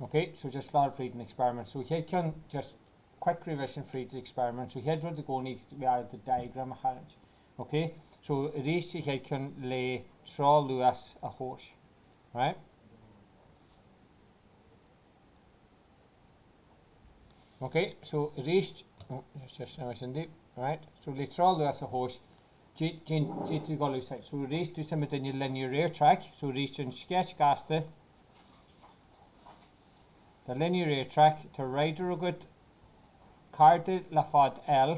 Ok, so just slad fríd an experiment. So chéad ceann, just quick revision fríd an experiment. So chéad rud i gcónaí bheadh the diagram a tharraingt. Ok, so arís sa chéad ceann le treoluas a thomhas. Right? Ok, so arís, oh, just now sin di, right? So le treoluas a thomhas, d'fhéadfaí dul úsáid. So arís, d'úsáid muid linear air track, so arís an sketch gasta, Tá linear air track, tá rider agat, carda le fad L,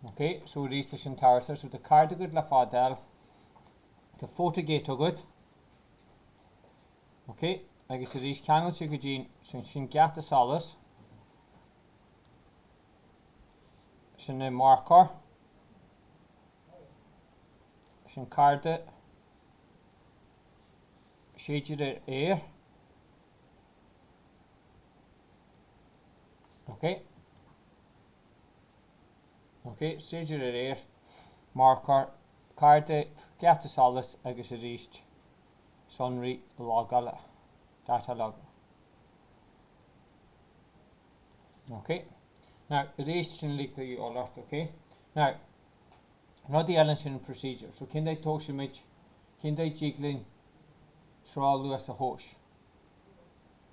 ok, so arís tá sin tábhachtach, so tá carda agat le fad L, tá photogate agat, ok, agus arís ceangailte go dtí sin, sin geata solais, sin é marcóir, sin carda, Séidear ar aer. Ok. Ok, séidear ar aer. Marcóir, carda, geata solais agus arís sonraí logála, data logger. Ok. Now, arís sin uilig de dhíobháil ort, ok? Now, rudaí eile ansin an procedure. So cén dóigh tomhaisimid, cén dóigh dtig linn treoluas a thomhas?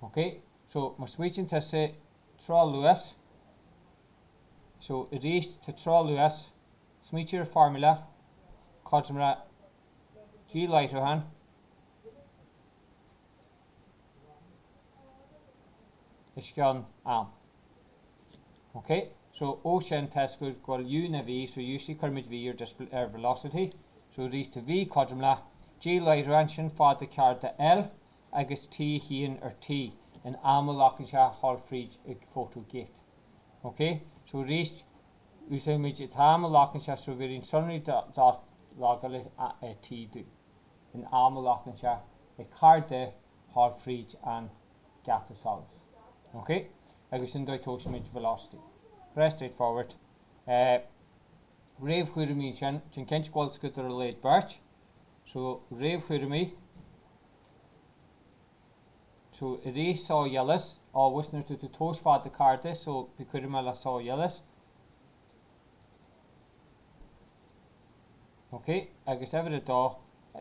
Ok? So, má smaoitíonn tusa treoluas, so arís tá treoluas, smaoitigh ar formula, cothrom le G láithreachán, os cionn am. Ok, so ó sin tá 'fhios agat go bhfuil U ná V, so usually cuirimid V ar display, ar velocity, so arís tá V cothrom le G láithreachán, sin fad de chearda L agus T1 ar T in am a ghlacann sé a dhul fríd ag photogate. Ok, so arís úsáidimid an t-am a ghlacann sé so bheireann sonraí dot logála T dúinn. in am a ghlacann sé ag carda dhul fríd an geata solais. Ok? Agus sin dóigh tomhaisimid velocity. Breá straight forward. Eh, réamhchúraimí ansin, déan cinnte go bhfuil 'fhios agat ar a laghad beirt. So, réamhchúraimí. So, arís só-dhealbhas, abhus nuair atá tú tomhas fad de carda, so bí cúramach le só-dhealbhas. Ok, agus uimhir a dó,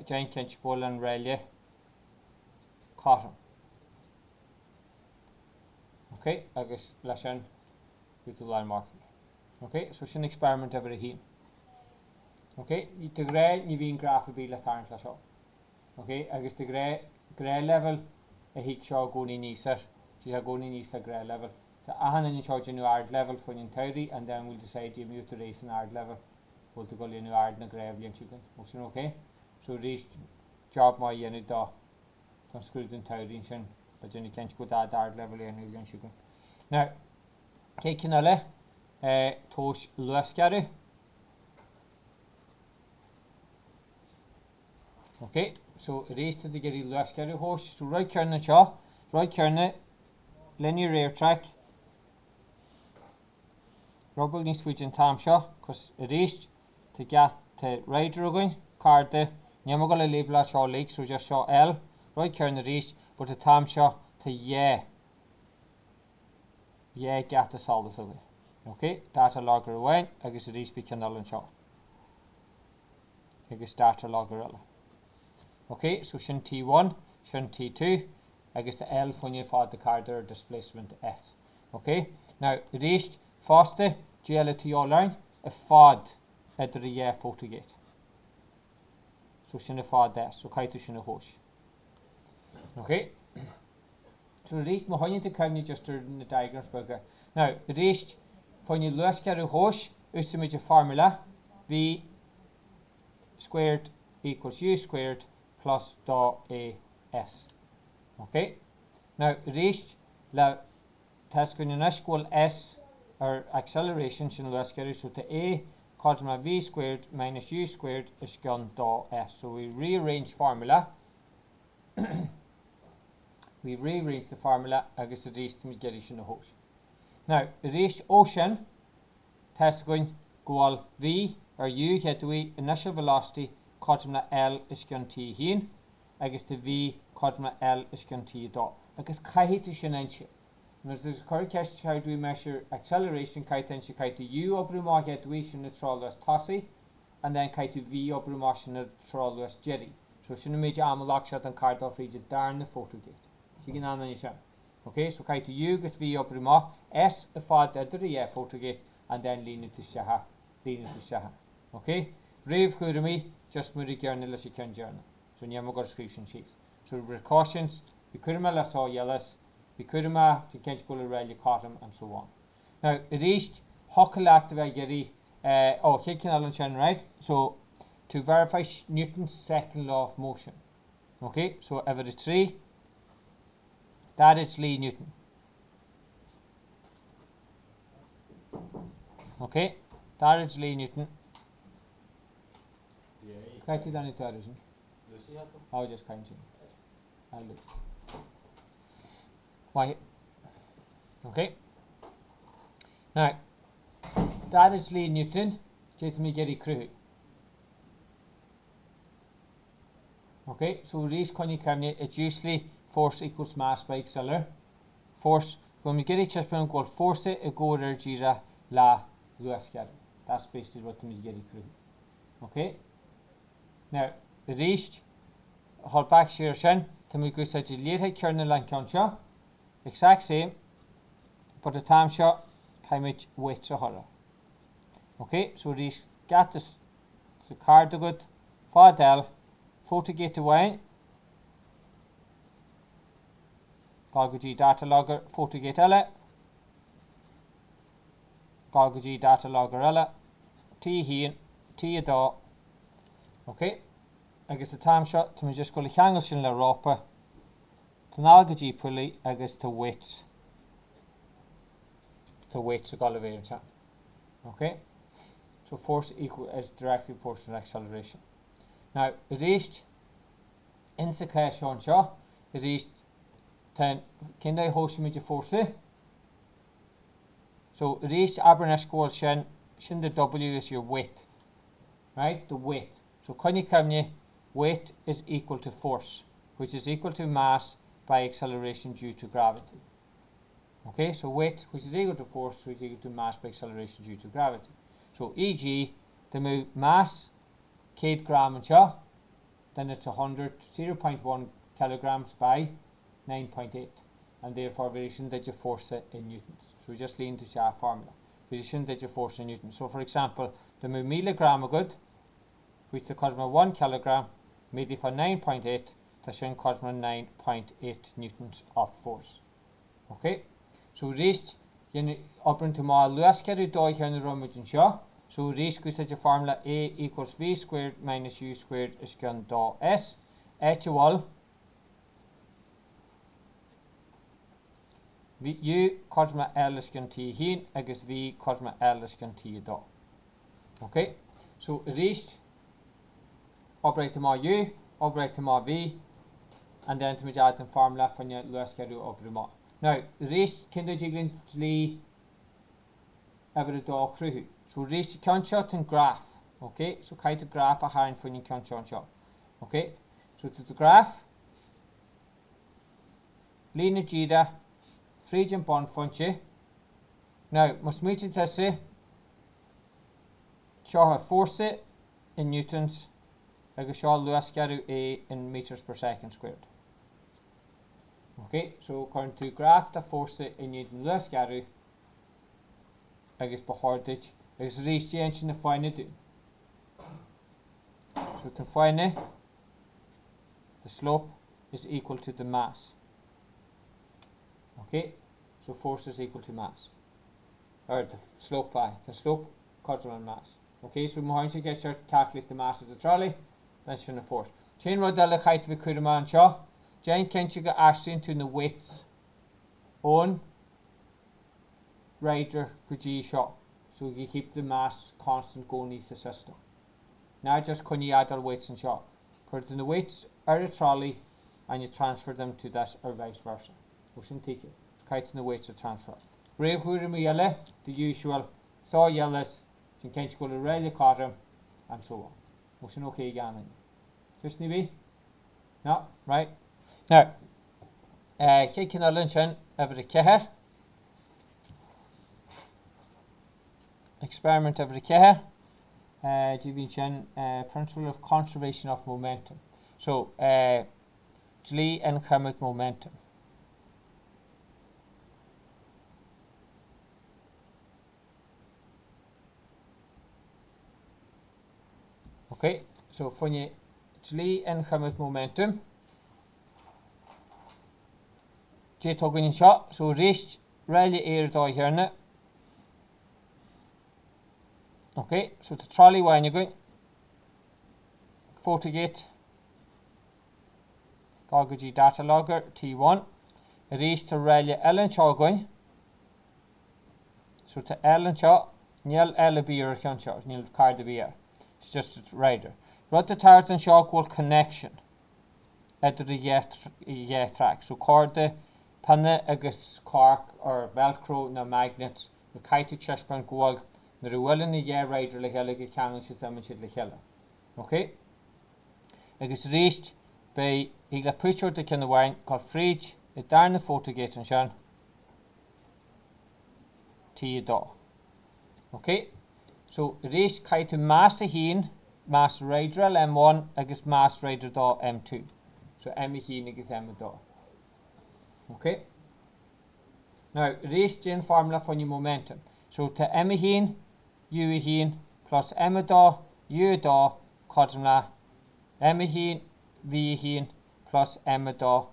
déan cinnte go bhfuil an ráille cothrom. Ok, agus leis sin, bhí tú lán marcaí. Ok, so sin experiment uimhir a haon. Ok, de ghnáth ní bhíonn graf ar bith le tarraingt le seo. Ok, agus de ghnáth, gnáthleibhéal a thig seo i gcónaí aníos air, tá sé i gcónaí aníos le gnáthleibhéal. Tá achan duine anseo ag déanamh ardleibhéal fá choinne an tsamhraidh and then we'll decide an mbeidh tú réidh san ardleibhéal. bhfuil tú ag dul a dhéanamh ard na gnáth bhliain seo chugainn. Bhfuil sin ok? So arís, job maith a dhéanamh do don scrúdú an tsamhraidh ansin le déanamh cinnte go bhfuil d'ardleibhéal a dhéanamh an bhliain seo chugainn. Now, chéad ceann eile, eh, tomhas luasghéarú. Ok, so arís tá tú ag iarraidh luasghéarú a thomhas. So rud céanna anseo, rud céanna, linear air track, Ruball níos faide an t-am seo, cos arís, tá geata rider againn, carda, níl mé ag dul a label-áil seo uilig, so just seo L, rud céanna arís, but an t-am seo tá dhá, dhá geata solais againn. Ok, data logger amháin agus arís beidh ceann eile anseo. Agus data logger eile. Ok, so sin T1, sin T2, agus tá L fá choinne fad de carda ar displacement S. Ok, now, arís, fosta, cad eile atá de dhíobháil orainn, an fad idir an dhá photogate. So sin an fad S, so caithfidh tú sin a thomhas. Ok, so arís, má choinníonn tú cuimhne just ar na diagrams beaga. Now, arís, fá choinne luasghéarú a thomhas, úsáidimid an formula, V squared equals U squared plus 2AS. Ok, now, arís, le tá 'fhios againn anois go bhfuil S ar acceleration, sin luasghéarú, so tá A cothrom le V squared minus U squared os cionn 2S. So we rearrange formula, we rearrange the formula agus arís táimid ag iarraidh sin a thomhas. Now, arís ó sin, tá 'fhios againn go bhfuil V ar U chéad uair initial velocity cothrom le L os cionn T1. agus tá V cothrom le L os cionn T2. Agus caithfidh tú sin a inse. Nuair atá tú ag cur ceist how do we measure acceleration caithfidh tú inse caithfidh tú U a oibriú amach chéad uair sin an treoluas tosaigh and then caithfidh tú V a oibriú amach sin an treoluas deiridh. So sin an méid ama a ghlac sé don carr dul fríd an darna photogate. Tuigeann an duine sin? Ok, so caithfidh tú U agus V a oibriú amach, S an fad idir an dhá photogate and then líonann tú isteach é, líonann tú isteach é. Ok? Réamhchúraimí, just mar an gcéanna leis an ceann deireanach. So níl mé ag goil a scríobh sin síos. So precautions, bí cúramach le só-dhealbh, bí cúramach, déan cinnte go bhfuil an ráille cothrom and so on. Now, arís, thiocfadh leat a bheith ag iarraidh, eh, oh, chéad ceann eile ansin, right? So, to verify Newton's second law of motion. Ok, so uimhir a 3, dara dlí Newton. Ok, dara dlí Newton. Caithfidh tú déanamh tú air sin. Oh, just caint sin. I'll do. Maith. Ok. Now, dara dlí Newton, cé tá mé ag iarraidh cruthú. Ok, so arís coinnigh cuimhne, it's usually force equals mass by acceler. Force, go bhfuil mé ag iarraidh taispeáint go bhfuil fórsa i gcomhréir díreach le luasghéarú. That's basically rud tá muid ag iarraidh cruthú. Ok? Now, arís, hold back siar sin, tá muid ag úsáid an liathróid chéanna le an ceann seo, exact same, but an t-am seo, caithfimid weights a chur air. Ok, so arís, geata sa card agat, fad L, photogate amháin, dul go dtí data logger, photogate eile, dul go dtí data logger eile, T1, T2, ok, agus an t-am seo, tá muid just ag goil a cheangal sin le rópa, tá anall go dtí pulley agus tá weights, tá weights ag dul a bheith ansin. Ok? So force equal is directly proportional to acceleration. Now, arís, insa chás seo anseo, arís, tá an, cén dóigh a thomhaisimid an fórsa? So, arís, abair anois go bhfuil sin, sin the W is your weight. Right? The weight. So, coinnigh cuimhne, weight is equal to force, which is equal to mass by acceleration due to gravity. Ok, so weight, which is equal to force, which is equal to mass by acceleration due to gravity. So, e.g., dá mbeadh mass 100 gram anseo, then it's 100, 0.1 kilograms by 9.8, and therefore bheadh sin duit an fórsa in newtons. So, just líon tú isteach formula. Bheadh sin duit an fórsa in newtons. So, for example, dá mbeadh 1000 gram agat, which is cothrom le 1 kilogram, méadaithe fá 9.8, tá sin cothrom le 9.8 newtons of force. Ok, so arís, oibríonn tú amach luasghéarú dóigh chéanna a raibh muid anseo. So arís, úsáid an formula A equals V squared minus U squared os cionn 2S, áit a bhfuil V, U cothrom le L os cionn T1 agus V cothrom le L os cionn T2. Ok, so arís, Oibreoidh tú amach U, oibreoidh tú amach V, and then tá muid ábalta an formula fá choinne luasghéarú a oibriú amach. Now, arís, cén dóigh a dtig linn dlí uimhir a dó a chruthú? So arís, an ceann seo, tá an graf, ok? So caithfidh tú graf a tharraingt faoin an ceann seo anseo, ok? So tá do graf, líne díreach fríd an bunphointe. Now, má smaoitíonn tusa, seo an fórsa, in newtons agus seo luasghéarú A in metres per second squared. Ok, so cuireann tú graf de fórsa i ndiaidh an luasghéarú agus ba chóir duit, agus arís déan sin na fáinne dúinn. So tá fáinne, the slope is equal to the mass. Ok, so force is equal to mass. Or the slope, aye, the slope cothrom an mass. Ok, so má thagann sé ceist ort calculate the mass of the trolley, then sin an force. Cén rud eile a chaithfidh tú bheith cúramach anseo? Déan cinnte go aistríonn tú na weights ón rider go dtí seo, so you keep the mass constant i gcónaí sa system. Ná just coinnigh adail weights anseo. Cuir tú na weights ar an trolley and you transfer them to this or vice versa. Ó sin tuigthe. So caithfidh tú na weights a transfer. Réamhchúraimí eile, the usual, só-dhealbhas, Déan cinnte go bhfuil an ráille cothrom and so on. Bhfuil sin ok ag aon duine? Ceist ar bith? No, right. Now, chéad ceann eile ansin, uimhir a 4. Experiment uimhir a 4. Cad a bhí ansin Principle of Conservation of Momentum. So, dlí an choimeád móimintim. Ok, so fá choinne dlí an choimeád móimintim. Cad é atá againn anseo, so arís ráille ar an dóigh chéanna. Ok, so tá trolley amháin againn. Photogate. Gabh go dtí data logger T1. Arís tá ráille eile anseo againn. So tá L anseo, níl L ar bith ar an cheann seo, níl card ar bith air. It's just a rider. Rud atá thart anseo go bhfuil connection idir an dhá track. So corda, pionna agus corc or velcro nó magnet nó caithfidh tú taispeáint go bhfuil nuair a bhuaileann an dhá rider le chéile go ceanglann siad imíonn siad le chéile. Ok? Agus arís beidh thig le puitseoir de ceann amháin dul fríd i darna photogate ansin. T2. Ok? So, arís, caithfidh tú mass 1, mass rider M1 agus mass rider 2 M2. So, M1 agus M2. Ok? Now, arís, déan formula fá choinne momentum. So, tá M1, U1 plus M2, U2 cothrom le M1, V1 plus M2,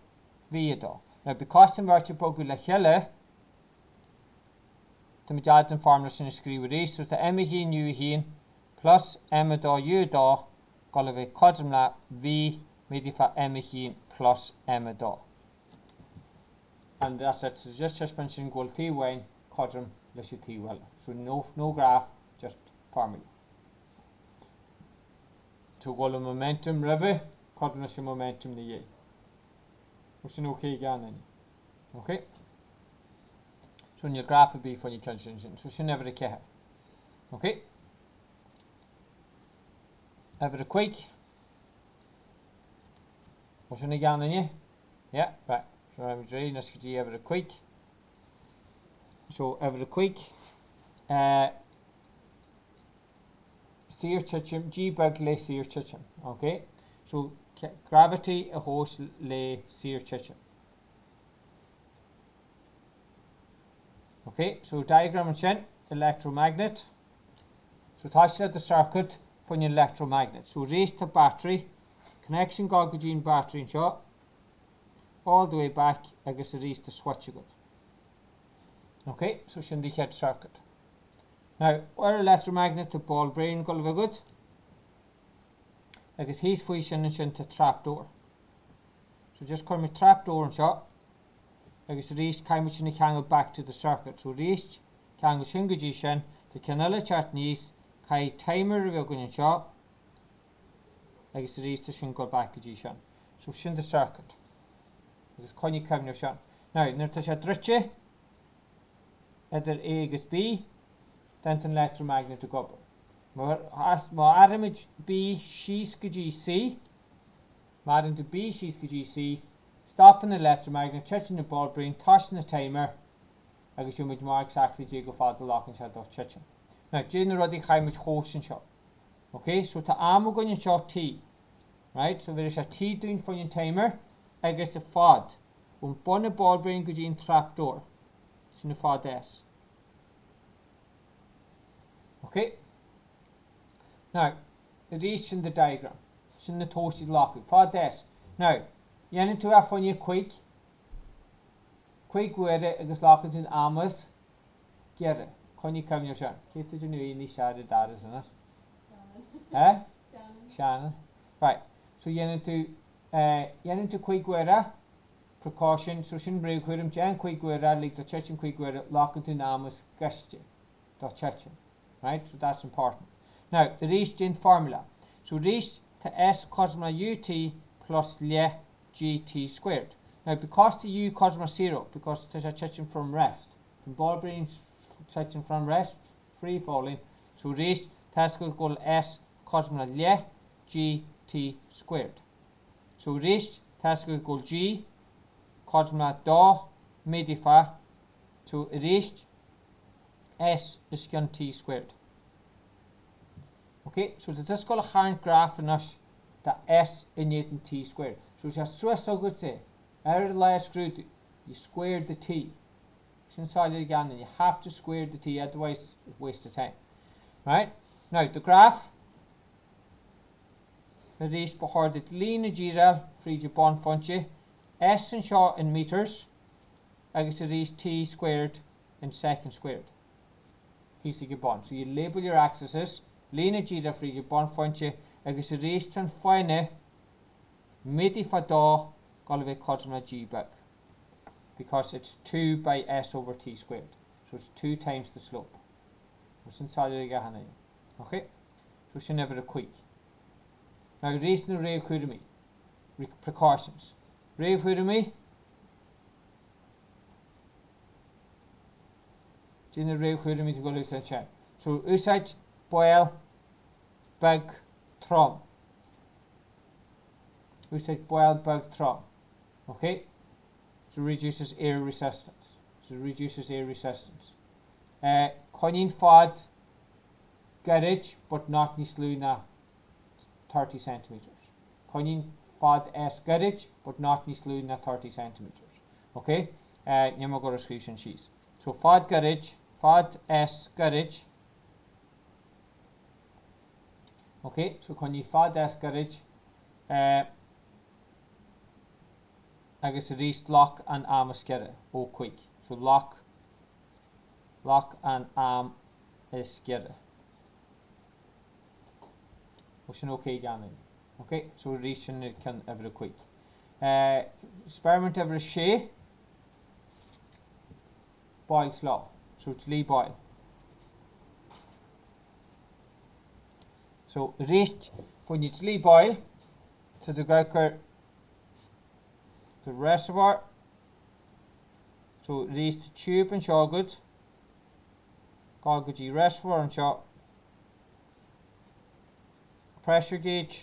V2. Now, because an bheirt ag bogadh le chéile, táimid ábalta an formula sin a scríobh arís, so tá M1 U1 plus M2 U2 ag dul a bheith cothrom le V méadaithe fá M1 plus M2. And that's it. So just taispeáin sin go bhfuil taobh amháin cothrom leis an taobh eile. So no, no graph, just formula. So go bhfuil an momentum roimhe cothrom leis an momentum na dhiaidh. Bhfuil sin ok ag gach éinne? Ok. So níl graf ar bith fá choinne ceann sin sin. So sin uimhir a 4. Ok. Uimhir a 5. Bhfuil sin ag gach éinne? Yeah, right. So raghaimid ar aghaidh anois go dtí uimhir a 5. So uimhir a 5. Uh, saorthitim, G beag le saorthitim. Ok? So, gravity a thomhas le saorthitim. Ok? So, diagram ansin, electromagnet. So, tá sé le do circuit fá choinne electromagnet. So, arís tá battery, connection gá go dtí an battery anseo, all the way back agus arís tá switch agat. Ok? So, sin do chéad circuit. Now, ar electromagnet tá ball bearing ag dul a bheith agat agus thíos faoi sin ansin tá trapdoor. So just cuirfimid trapdoor anseo agus arís caithfimid sin a cheangal back to the circuit. So arís ceangal sin go dtí sin, tá ceann eile ag teacht aníos, caithfidh timer a bheith againn anseo agus arís tá sin ag dul back go dtí sin. So sin do circuit. Agus coinnigh cuimhne ar sin. Now, nuair atá sé druidte, idir A agus B, déanann an leictreamaighnéad ag obair. Má athraímid B síos go dtí C, má athraíonn tú B síos go dtí C, stopann an leictreamaighnéad, titeann an ball bearing, tosaíonn an timer agus gheobhaimid amach exactly cé chomh fada a ghlacann sé dó titim. Now, cad é na rudaí a chaithfimid a thomhas anseo. Ok, so tá am againn anseo T. Right, so bhéarfaidh sé T dúinn faoin timer agus an fad ón bun an ball bearing go dtí an trapdoor. Sin an fad S. Ok? Now, arís sin do diagram. Sin na tomhaistí glacadh. Fad S. Now, dhéanann tú é fá choinne cuig, cuig uaire agus glacann tú an am is giorra. Coinnigh cuimhne ar sin. Cé tú déanamh é níos fearr i d'fhearas anois? Eh? Shannon. Right. So dhéanann tú, eh, dhéanann tú cuig uaire precaution, so sin réamhchúram, déan cuig uaire, lig dó titim cuig uaire, glacann tú an am is gaiste dó titim. Right? So that's important. Now, arís déan formula. So arís tá S cothrom le UT plus leath GT squared. Now, because tá U cothrom le zero, because tá sé titim from rest, tá an ball bearing titim from rest, free falling, so arís tá go bhfuil S cothrom le leath GT squared. So arís, tá fhios agat go bhfuil G cothrom le 2 méadaithe fá, so arís, S os cionn T squared. Ok, so tá tusa ag gabháil a tharraingt graf anois de S in éadan T squared. So tá sé suas agatsa ar an lá scrúdú, you square the T. Sin soiléir ag an you have to square the T otherwise it's waste of time. Right? Now, the graph arís ba chóir duit líne díreach fríd an bunphointe, S anseo in meters agus arís T squared in second squared thíos ag an bun. So you label your axes, líne díreach fríd an bunphointe agus arís tá an fáinne méadaithe fá dó ag gabháil a bheith cothrom le G beag because it's 2 by S over T squared. So it's 2 times the slope. So sin soiléir ag achan duine. Ok? So sin uimhir a cuig. Now arís na réamhchúraimí, precautions. Réamhchúraimí, Cad é na réamhchúraimí atá ag gabháil a úsáid ansin. So úsáid ball beag trom. Úsáid ball beag trom. Ok? So reduces air resistance. So reduces air resistance. Uh, coinnigh an fad gairid but not níos lú ná 30 centimetres. Coinnigh an fad S gairid but not níos lú ná 30 centimetres. Ok? Níl mé ag gabháil a scríobh sin síos. So fad gairid, fad S gairid. Ok? So coinnigh fad S gairid. Agus arís lock an am is giorra, ó 5. So lock, lock an am is giorra. Ó sin ok ag an duine. Ok, so arís sin ceann uimhir a 5. Experiment uimhir a 6, Boyle's Law. So dlí Boyle. So arís fá choinne dlí Boyle, tá tú ag cur the reservoir. So arís tá tube anseo agat. Gabháil go dtí reservoir anseo, pressure gauge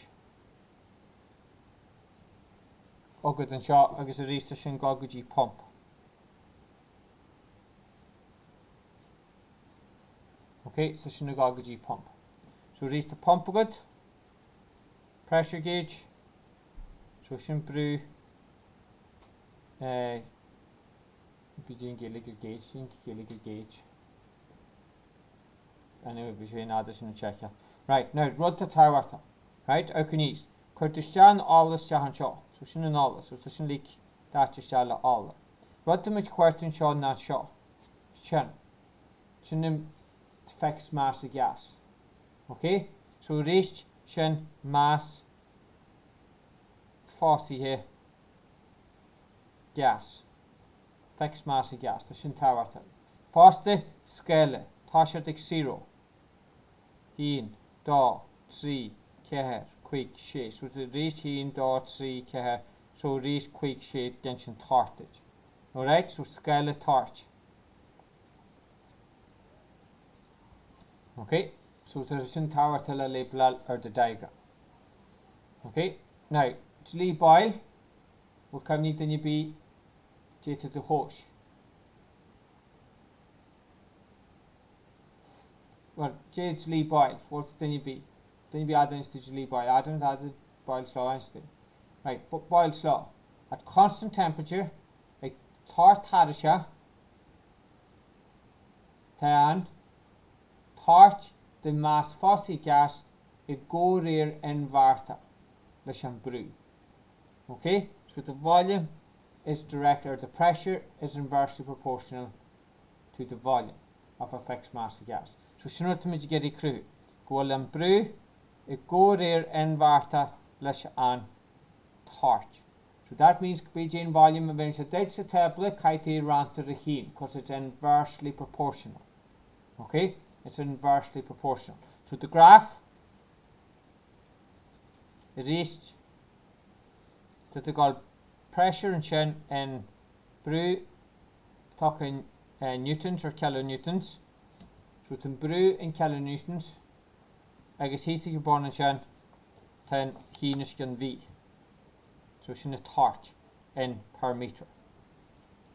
agat anseo agus arís tá sin ag gabháil go dtí pump. Ok, tá sin ag gabháil go dtí pump. So arís tá pump agat, pressure gauge, so sin brú eh, Bhí an Ghaeilge ar gauge, an Ghaeilge ar gauge. Anyway, bhí sé in fhada sin an tseicheamh. Right, now, rud atá tábhachtach. Right, amharc aníos. Cuir tú isteach an ola isteach anseo. So sin an ola. So tá sin like daite isteach le ola. Rud atá muid a chuartú anseo ná seo. Sin. Sin an fixed mass of gas. Ok? So arís, sin mass fosaithe gas. Fixed mass of gas. Tá sin tábhachtach. Fosta, scála. Tá siad ag zero. 1, 2, 3, 4, 5, 6. So arís 1, 2, 3, 4, so arís 5, 6 déanann sin toirt duit. Alright? So scála toirt. Ok? So tá sin tábhachtach le label ar do diagram. Ok? Now, dlí Boyle. Bhfuil cuimhne ag duine ar bith cad é atá tú a thomhas? Bhuel, cad é dlí Boyle, bhfuil duine ar bith, duine ar bith a d'inis dlí Boyle, Adam Adam Boyle's Law inste. Right, Boyle's Law. At constant temperature, ag toirt tairiseach, tá an toirt de mais fosaithe gas i gcomhréir inbheartach leis an brú. Ok, so the volume is direct or the pressure is inversely proportional to the volume of a fixed mass of gas. So sin rud táimid ag iarraidh cruthú, go bhfuil an brú i gcomhréir inbheartach leis an toirt. So that means cibé cén volume a bheireann sé duit sa tábla, caithfidh tú é roinnt ar a haon, because it's inversely proportional. Ok, it's inversely proportional. So the graph Arís, tá tú ag gabháil pressure ansin in brú tugtha in newtons or kilonewtons. So tá an brú in kilonewtons agus thíos ag an bun ansin tá an haon os cionn V. So sin an toirt in per meter.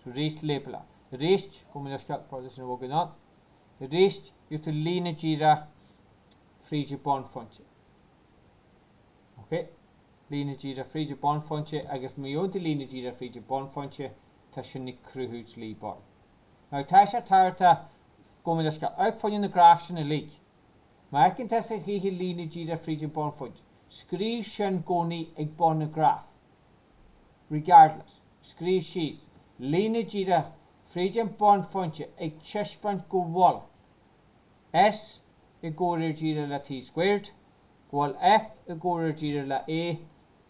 So arís label. Arís, gabh mo leithscéal, brother sin a bhogadh ann. Arís, gheobhaidh tú líne díreach fríd an bunphointe. Ok? Líne díreach fríd an bunphointe agus má gheobhann tú líne díreach fríd an bunphointe, tá sin ag cruthú dlí Boyle. Now tá sé tábhachtach, gabh mo leithscéal, amharc fá choinne na graif sin uilig. Má fheiceann tusa choíche líne díreach fríd an bunphointe, scríobh sin i gcónaí ag bun an graf. Regardless, scríobh síos, líne díreach fríd an bunphointe ag taispeáint go bhfuil S i gcomhréir díreach le T squared, go bhfuil F i gcomhréir díreach le A,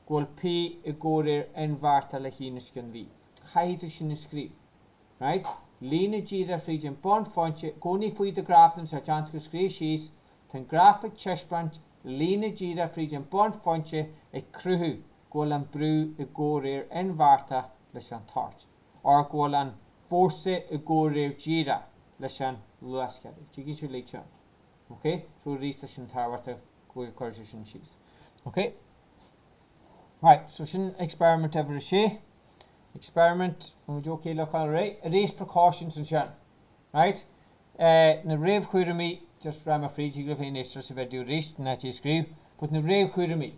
go bhfuil P i gcomhréir inbheartach le haon os cionn V. Caithfidh tú sin a scríobh. Right? Líne díreach fríd an bunphointe, i gcónaí faoi do graf anseo, déanta go scríobh síos, tá an graf ag taispeáint líne díreach fríd an bunphointe ag cruthú go bhfuil an brú i gcomhréir inbheartach leis an toirt, or go bhfuil an fórsa i gcomhréir díreach leis an luascheallú. Tuigeann sibh uilig sin? Ok? So arís tá sin tábhachtach go gcuirfidh sibh sin síos. Ok? Right, so sin experiment uimhir a sé. Experiment, an bhfuil ok le Conor Ray? Arís precautions ansin. Right? Eh, na réamhchúraimí, just rachaidh mé fríd, thig libh féin éisteacht leis an video arís, ná tí scríobh, but na réamhchúraimí,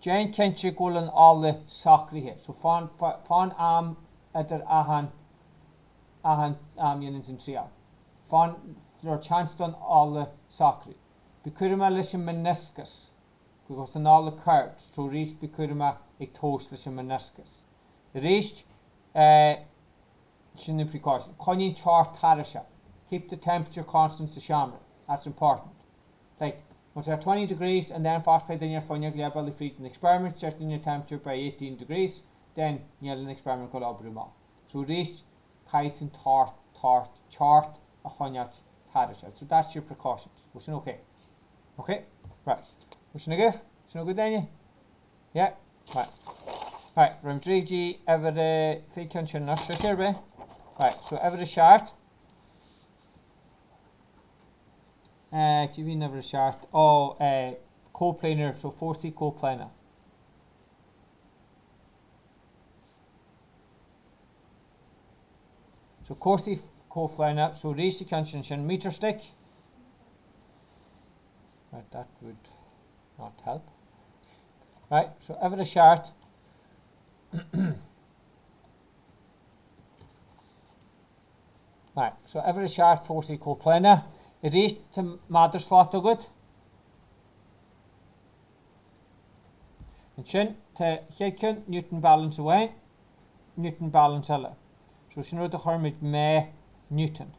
déan cinnte go bhfuil an ola socraithe, so fán, fán am idir achan, achan am dhéanann tú an triail. Fán, tabhair chance don ola socrú. Bí cúramach leis an meniscus, because tá an ola curved, so arís bí cúramach ag tomhas leis an meniscus. Arís, sin na precautions. Coinnigh an teocht tairiseach. Keep the temperature constant sa seomra. That's important. Like, má tá 20 degrees and then fosclaíonn duine an fhuinneog leath bealaigh fríd an experiment, deirtear an temperature by 18 degrees, then níl an experiment ag dul oibriú amach. So arís, caithfidh tú an toirt, toirt, teocht a choinneáilt tairiseach. So that's your precautions. Bhfuil sin okay? Okay? Right. Bhfuil sin agaibh? Sin agaibh éinne? Yeah, right. Right, raghaimid go dtí uimhir a, fé ceann sin anois, seo ar bith. Right, so uimhir a seacht. Eh, cé bhíonn uimhir a seacht? Ó, eh, coplanar, so fórsaí comhphlánach. So fórsaí comhphlánach, so arís an ceann sin sin, meter stick. Right, that would not help. Right, so uimhir a seacht. Right, so uimhir a seacht fórsaí comhphlánach. Arís tá méadarslat agat. Ansin tá chéad ceann Newton balance amháin, Newton balance eile. So sin rud a chuirimid meá Newton.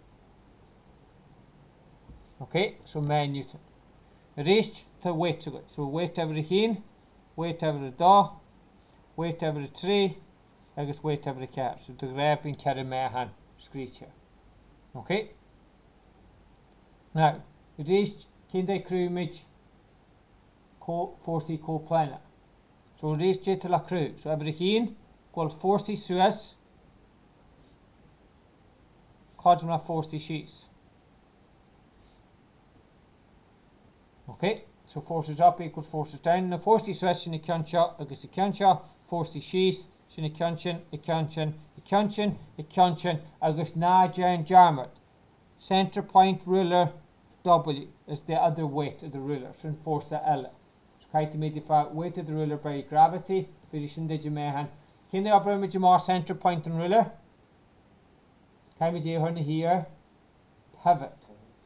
Ok, so meá Newton. Arís tá weights agat. So weight uimhir a haon, weight uimhir a dó, weight uimhir a trí agus weight uimhir a ceathair. So de ghnáth bíonn ceithre meáchan scríte. Ok? Now, arís cén dóigh cruthaímid fórsaí comhphlánach? So arís déantar le cruthú. So uimhir a haon, go bhfuil fórsaí suas cothrom le fórsaí síos. Ok, so forces up equals forces down. Na fórsaí suas sin an ceann seo agus an ceann seo, fórsaí síos sin an ceann sin, an ceann sin, an ceann sin, an ceann sin agus ná déan dearmad, centre point ruler W is the other weight of the ruler, sin fórsa eile. So caithfidh tú méadú fá weight of the ruler by gravity, b'fhéidir sin duit i meáchan. Cén dóigh a oibreoimid amach centre point an ruler? Caithfimid é a chur ina shuí ar pivot.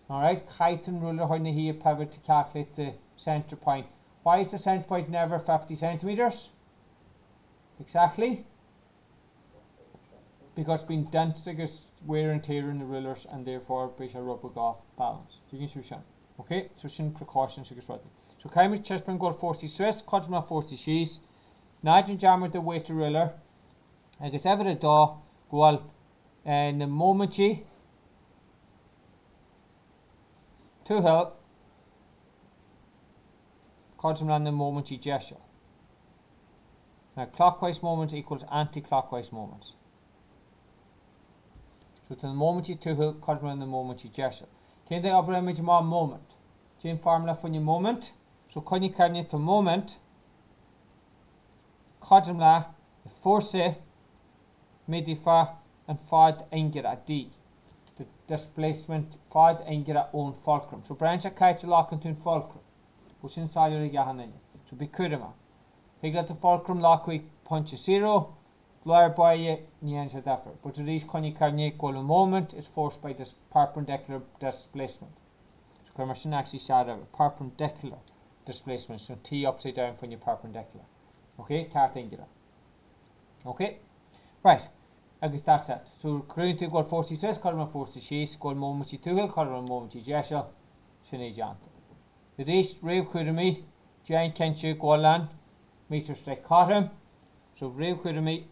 Alright, caithfidh tú an ruler a chur ina shuí ar pivot to calculate the centre point. Why is the centre point never 50 centimetres? Exactly. Because bíonn dents agus wear and tear in the rulers and therefore beidh sé rud beag off balance. Tuigeann sibh sin? Ok, so sin precautions agus rudaí. So caithfimid taispeáint go bhfuil fórsaí suas, cothrom le fórsaí síos. Ná déan dearmad de weight of ruler. Agus uimhir a dó, go bhfuil na móimintí tuathail cothrom le na móimintí deiseal. Now, clockwise moments equals anti-clockwise moments. So tá na móimintí tuathail cothrom le na móimintí deiseal. Cén dóigh a oibreoimid amach móimint? Cén formula fá choinne móimint? So coinnigh cuimhne tá móimint cothrom le. Fórsa méadaithe fá an fad ingearach, D, the displacement, fad ingearach ón fulcrum. So braitheann sé cá háit a ghlacann tú an fulcrum. Bhfuil sin soiléir ag achan duine? So bí cúramach. Thig leat an fulcrum a ghlacadh ag pointe zero, lár báire, ní dhéanann sé difear. But arís coinnigh cuimhne go bhfuil an moment is force by this perpendicular displacement. So cuir mar sin actually isteach roimhe, perpendicular displacement, so T upside down fá choinne perpendicular. Ok, ceart ingearach. Ok? Right. Agus that's it. So cruthaíonn tú go bhfuil fórsaí suas, cothrom le fórsaí síos, go bhfuil móimintí tuathail, cothrom le móimintí deiseal, sin é déanta. Arís, réamhchúraimí, déan cinnte go bhfuil an meter stick cothrom. So réamhchúraimí.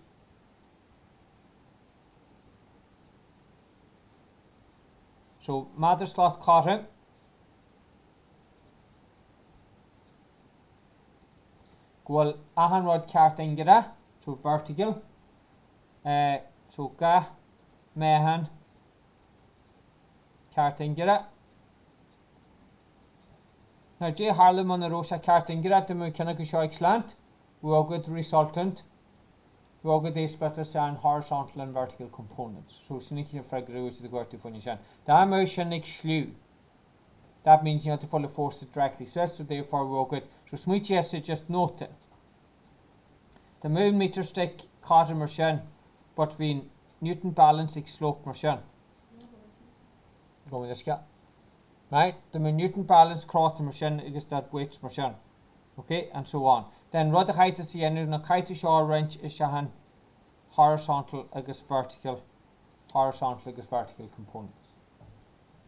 So meadarslat cothrom. Go bhfuil achan rud ceart ingearach, so vertical, so gach meáchan ceart ingearach. Now cad é a tharla muna raibh sé ceart ingearach, dá mbeadh ceann acu seo ag slant, bheadh agat resultant, bheadh agat é split isteach in horizontal and vertical components. So sin an cineál freagra a siad ag cuartú fá choinne sin. Dá mbeadh sin ag sliú, That means níl tú ag fáil an fórsa directly suas, so therefore bheadh agat, so smaoitigh sa just nóta. Dá mbeadh an meter stick cothrom mar sin, but bhí an Newton balance ag slope mar sin. Go bhfuil uisce. Right? Dá mbeadh Newton balance crochta mar sin agus that weight mar sin. Ok? And so on. Then rud a chaithfidh tú a dhéanamh ná caithfidh tú seo a roinnt isteach in horizontal agus vertical, horizontal agus vertical components.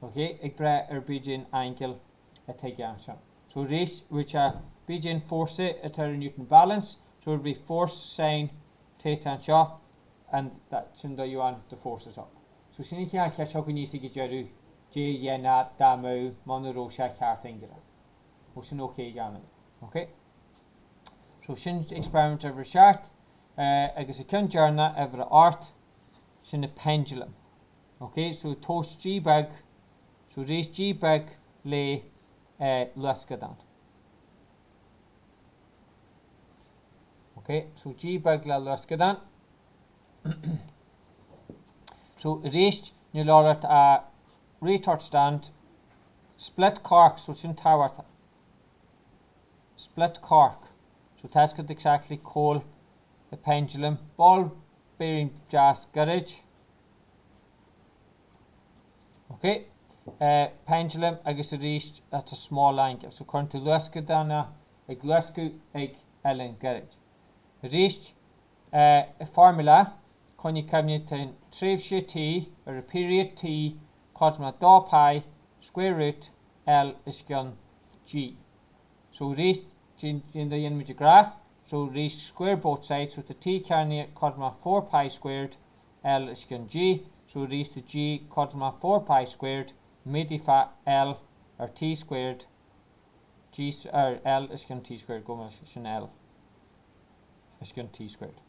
Ok, ag brath ar b'fhéidir an angle atá ag ansin. So arís, bheadh sé b'fhéidir an fórsa atá ar an Newton balance, so it would be force sin theta anseo and that sin do you want the forces up. So sin an cineál ceist seo go níos ag an deireadh cad a dhéanfá dá mbeadh muna raibh sé ceart ingearach. Ó sin ok gan é. Ok? So sin experiment uimhir 7 agus an ceann deireanach uimhir 8 sin an pendulum. Ok, so tomhas G beag, so arís G beag le luascadán. Ok, so G beag le luascadán. So arís níl ort ach retort stand, split cork, so sin tábhachtach. Split cork. So tá a fhios agat exactly cá bhfuil the pendulum, ball bearing deas gairid. Ok, pendulum agus arís that's a small angle. So cuireann tú luascadán ag luascadh ag uillinn gairid. Arís, formula, coinnigh cuimhne tá an tréimhse T, or a period T, cothrom le 2 pi square root L os cionn G. So arís, cén dóigh a dhéanaimid an graf, so arís square both sides, so tá T cearnaithe cothrom le 4 pi squared L os cionn G, so arís tá G cothrom le 4 pi squared méadaithe fá L ar T squared G ar L os cionn T squared, go mbeadh sin L os cionn T squared.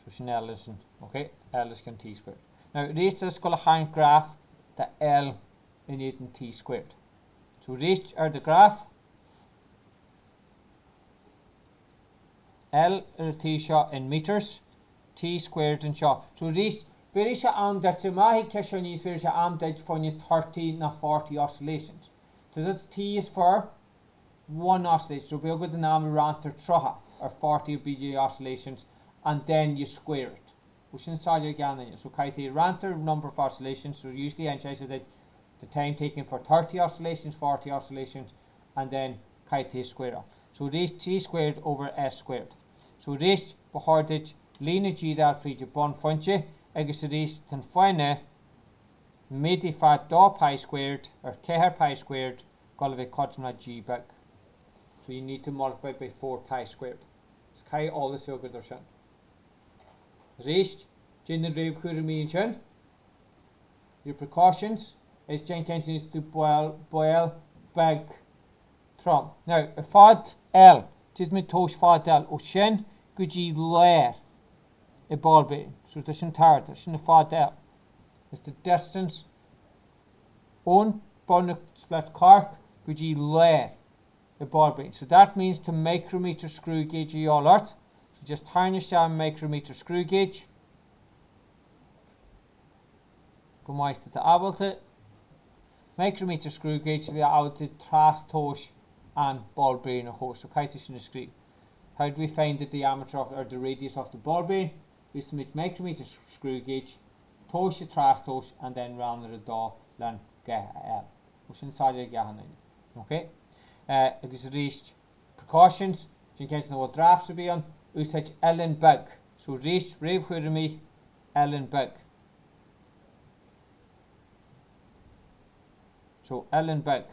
So sin L is an, ok, L os cionn T squared. Now arís tá tú ag gabháil a tharraingt graf de L in éadan T squared. So arís ar do graf, L ar an taobh seo in meters, T squared anseo. So arís, bhéarfaidh sé am duit, má thig ceist seo aníos, bhéarfaidh sé am duit fá choinne 30 nó 40 oscillations. So that's T is for one oscillation. So beidh agat an am a roinnt ar 30 or 40 or b'fhéidir oscillations and then you square it. Bhfuil sin soiléir ag aon duine? So caithfidh tú roinnt ar number of oscillations, so usually inseoidh sé duit the time taken for 30 oscillations, 40 oscillations and then caithfidh tú square. So arís T squared over S squared. So arís ba chóir duit líne díreach fríd an bunphointe agus arís tá an fáinne méadaithe fá 2 pi squared ar 4 pi squared ag gabháil a bheith cothrom le G beag. So you need to multiply by 4 pi squared. Is caithfidh eolas a bheith agat ar sin. Arís, déan na réamhchúraimí ansin. Your precautions is déan cinnte go bhfuil tú ball, ball beag trom. Now, ar fad L, déanfaimid tomhas fad L ó sin go dtí lár an ball bearing. So tá sin thart, sin an fad L. It's the distance ón bun split cork go dtí lár an ball bearing. So that means tá micrometer screw gauge a dhíobháil ort. So just tarraing isteach an micrometer screw gauge go maith is atá ábalta. Micrometer screw gauge le ábalta trastomhas an ball bearing a thomhas. So caithfidh tú sin a scríobh. How do we find the diameter of, or the radius of the ball bearing? Úsáidimid micrometer screw gauge, tomhas an trastomhas and then roinn ar 2 le ga a fháil. Bhfuil sin soiléir ag achan duine? Ok. Agus arís, precautions, déan cinnte nach bhfuil drafts ar bith ann, úsáid uillinn beag. So arís, réamhchúraimí, uillinn beag. So uillinn beag.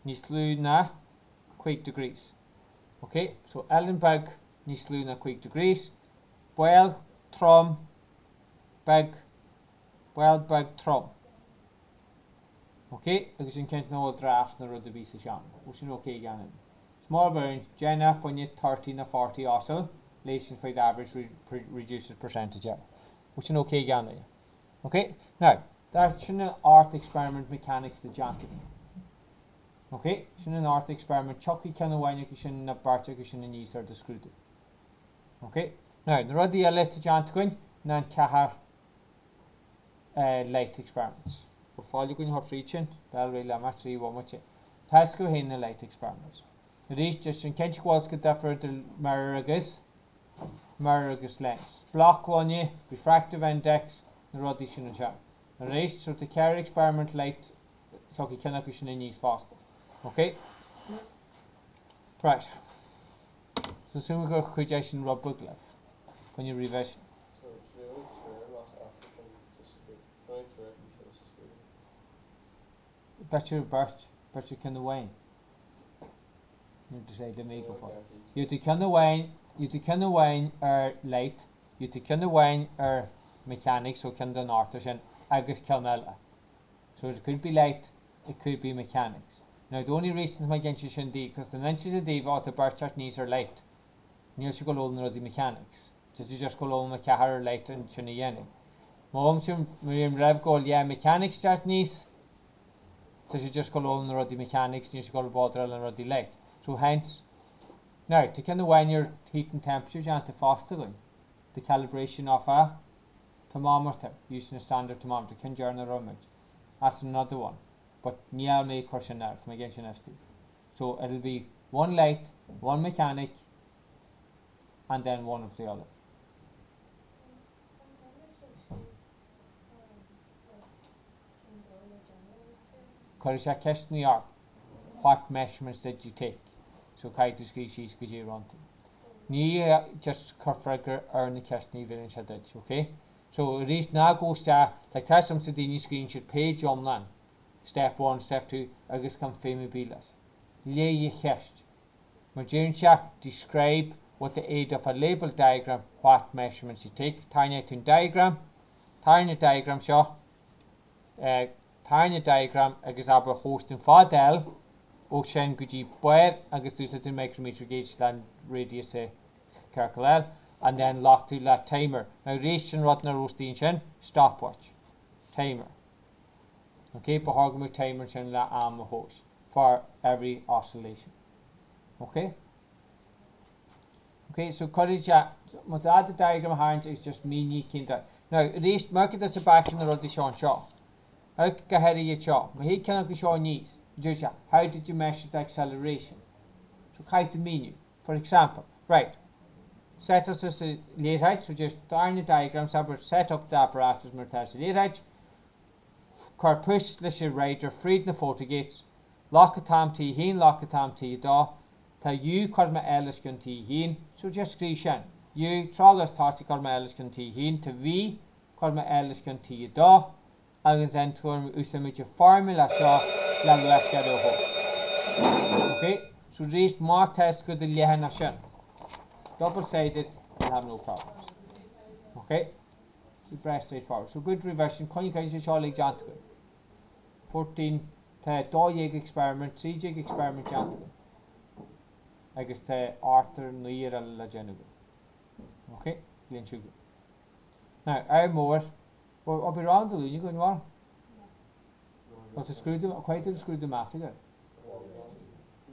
Níos lú ná 5 degrees. Ok, so uillinn beag níos lú ná 5 degrees. Ball trom beag, ball beag trom. Ok, agus déan cinnte nach bhfuil drafts ná rud ar bith sa seomra. Bhfuil sin ok ag achan duine? Small bearing, 10 fá choinne 30 nó 40 oscillation for the average reduces percentage error. Bhfuil sin ok ag achan duine? Ok, now, that sin an ocht experiment mechanics atá déanta againn. Ok, sin an ocht experiment, tiocfaidh ceann amháin acu sin nó beirt acu sin aníos ar do scrúdú. Ok, now, na rudaí eile atá déanta againn ná an ceathair light experiments. Bhfuil fáil againn a chur fríd sin? Bhuel, réidh le imeacht 3 bhomaite. Tá a fhios agat féin na light experiments. Arís, just déan cinnte go bhfuil a fhios agat difear idir mirror agus mirror agus lens. Bloc gloine, refractive index, na rudaí sin anseo. Arís, so tá ceithre experiment light, tiocfaidh ceann acu sin aníos fosta. Ok? Right. So súil gur chuidigh sin rud beag libh. Coinne revision. So, do you know triúr más African sa scrúdú? Do you know triúr acu sin sa scrúdú? B'fhéidir beirt, b'fhéidir ceann amháin. Níl decided mé go fóill. Gheobhaidh tú ceann amháin, gheobhaidh tú ceann amháin ar light, gheobhaidh tú ceann amháin ar mechanics, so ceann den ochtar sin, agus ceann eile. So it could be light, it could be mechanics. Now the only reason má dhein sé sin daoibh, cos dá n-inseodh sé daoibh, ó tá beirt ag teacht aníos ar light, níl sé ag dul na rudaí mechanics. Tá sé just ag dul na ceathair ar light ansin a dhéanamh. Má bhím roimh go bhfuil yeah mechanics ag teacht aníos, tá sé just ag dul na rudaí mechanics, níl sé ag dul botheráil na rudaí light. So hence, now, tá ceann amháin ar heat and temperature déanta fosta againn, the calibration of a thermometer using a standard thermometer, ceann deireanach a rinne muid. That's another one. But níl mé ag cur sin air, tá mé ag déanamh sin istigh. So it'll be one light, one mechanic, and then one of the other. Cuirfidh sé ceisteanna ort, what measurements did you take? So caithfidh tú scríobh síos goidé a rinne tú. Ní just cuir freagra ar na ceisteanna a bheireann sé duit, ok? So arís ná gabh isteach, like tá some daoine scríobhann siad page iomlán, step one, step two, agus gan feidhm ar bith leis. Léigh an cheist. Mar deireann sé, describe with the aid of a labelled diagram what measurements you take. Tarraingeoidh tú an diagram, tarraing an diagram seo, tarraing an diagram agus abair thomhais tú an fad L ó sin go dtí barr agus d'úsáid tú an micrometer gauge le an radius i ciorcal L and then lock tú le timer. Now arís sin rud nach raibh istigh ansin, stopwatch, timer. Ok, ba chóir go mbeadh timer ansin le am a thomhas for every oscillation. Ok? Ok, so cuirfidh sé, má tá do diagram a tharraingt agus just mínigh cén dóigh. Now, arís, amharc ar sa back na rudaí seo anseo. Amharc go háirithe iad seo. Má thig ceann acu seo aníos, deir sé, how did you measure the acceleration? So caithfidh tú míniú. For example, right, set up sa liathróid, so just tarraing an diagram, so set up the apparatus mar atá sa liathróid, Cuir push leis an rider fríd na photogates. Lock an t-am T1, lock an t-am T2. Tá U cothrom le L os cionn T1, so just scríobh sin. U, treoluas tosaigh cothrom le L os cionn T1, tá V cothrom le L os cionn T2, agus then úsáidimid an formula seo le luasghéarú a thomhas. Ok? So arís, má tá fhios agat an leathanach sin, double sided, you'll have no problems. Ok? So breá straightforward. So good revision, coinnigh caint seo uilig déanta againn. 14, tá 12 experiment, 13 experiment déanta againn. Agus tá ochtar naoi eile le déanamh againn. Ok, bliain seo chugainn. Now, ádh mór, bhuel, obair rang Dé Luain againn, bhfuil? Bhuel, tá scrúdú, caithfidh tú scrúdú mata agat.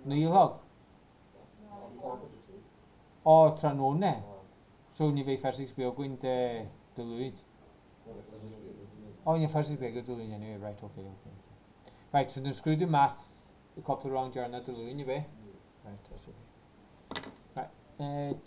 9 a chlog. Ó, tráthnóna. So ní bheidh Physics beo againn Dé Luain. Ó, níl Physics beo againn Dé Luain anyway, right, ok, ok, ok. Right, so don scrúdú Maths, cúpla rang deireanach Dé Luain, ab é? Right, that's ok. Right, eh.